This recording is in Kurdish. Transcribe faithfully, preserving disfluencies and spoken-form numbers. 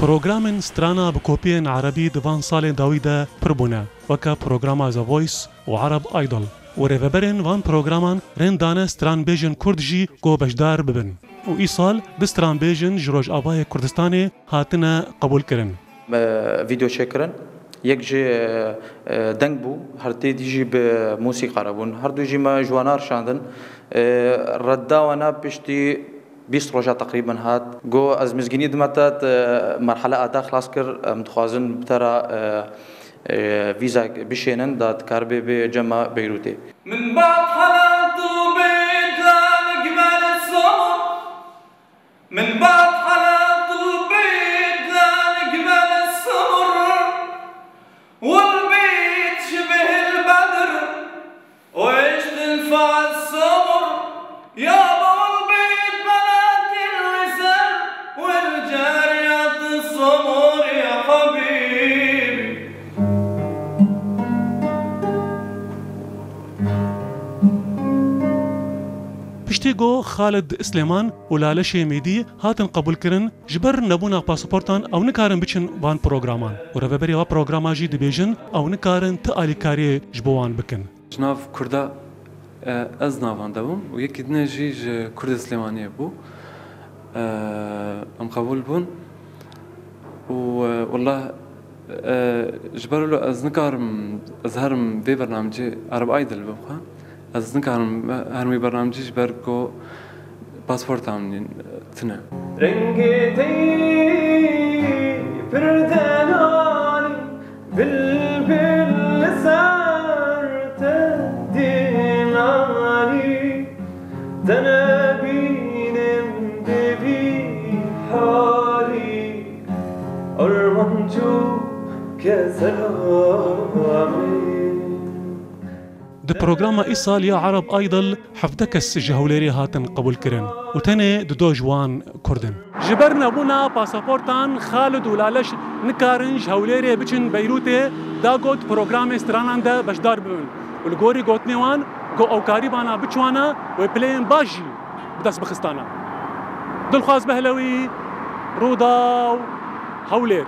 Programên strana bi kopiyên erebî di van salên dawî de pir bûne, weke programa The Voice û Arab Idol. Û rêveberên van programan rên dane stranbêjên Kurd jî ku beşdar bibin. Û îsal du stranbêjin ji Rojavayê Kurdistanê hatine qebûlkirin. Me vîdeo çêkirin. Yek jî, e, e, deng bû, her tê dî jî bi mûsîqa re bûn. Her du jî me ji wana re şandin. E, redda wana piştî bîst roja teqrîben hat. Got, ez mizgînî dime te, te merhela A te xilas kir, em dixwazin bi te re, e, e, vîza bişênin, da tu karibê bê cem me Beyrûtê. من بعد حلال طوبيت للجبال السمر. من بعد حلال طوبيت للجبال السمر. والبيت شبه البدر. وعشت الفا السمر. يابا والبيت بنات العسل. والجاريات السمر يا حبيبي. Piştî ku Xalid Silêman û Lale Şêmîdî hatin qebûlkirin, ji ber nebûna pasaportan ew nikarin biçin van programan. Û rêveberê va programa jî dibêjin, ew nikarin ti alîkariyê ji bo wan bikin. Ji nav Kurda, e, ez navende bûm û yekî din jî ji Kurdê Silêmaniyê bû. E, em qebûl bûn û, e, wallah, e, ji ber wilo ez nikarim, ez herim vê bernamecê Arab Idol bim xwe. Ez nikarim herim wî bernamecî ji ber ku pasporta min tune. Rengê te pir delalî, bilbil li ser te dîlanî. Te nebînim bi vî halî, armanco ke selamê. Di programa îsal ya Arab Idol hevdeh kes ji Hewlêrê hatin qebûlkirin û tenê dudo ji wan Kurd in. Ji ber nebûna pasaportan Xalid û Laleş nikarin ji Hewlêrê biçin Beyrûtê, da got programê stranan de beşdar bibin û li gorî gotinê wan ku ew karîbana biçûna wê pileyên baş jî bi dest bixistana. Dilxwaz Behlewî, Rûdaw, Hewlêr.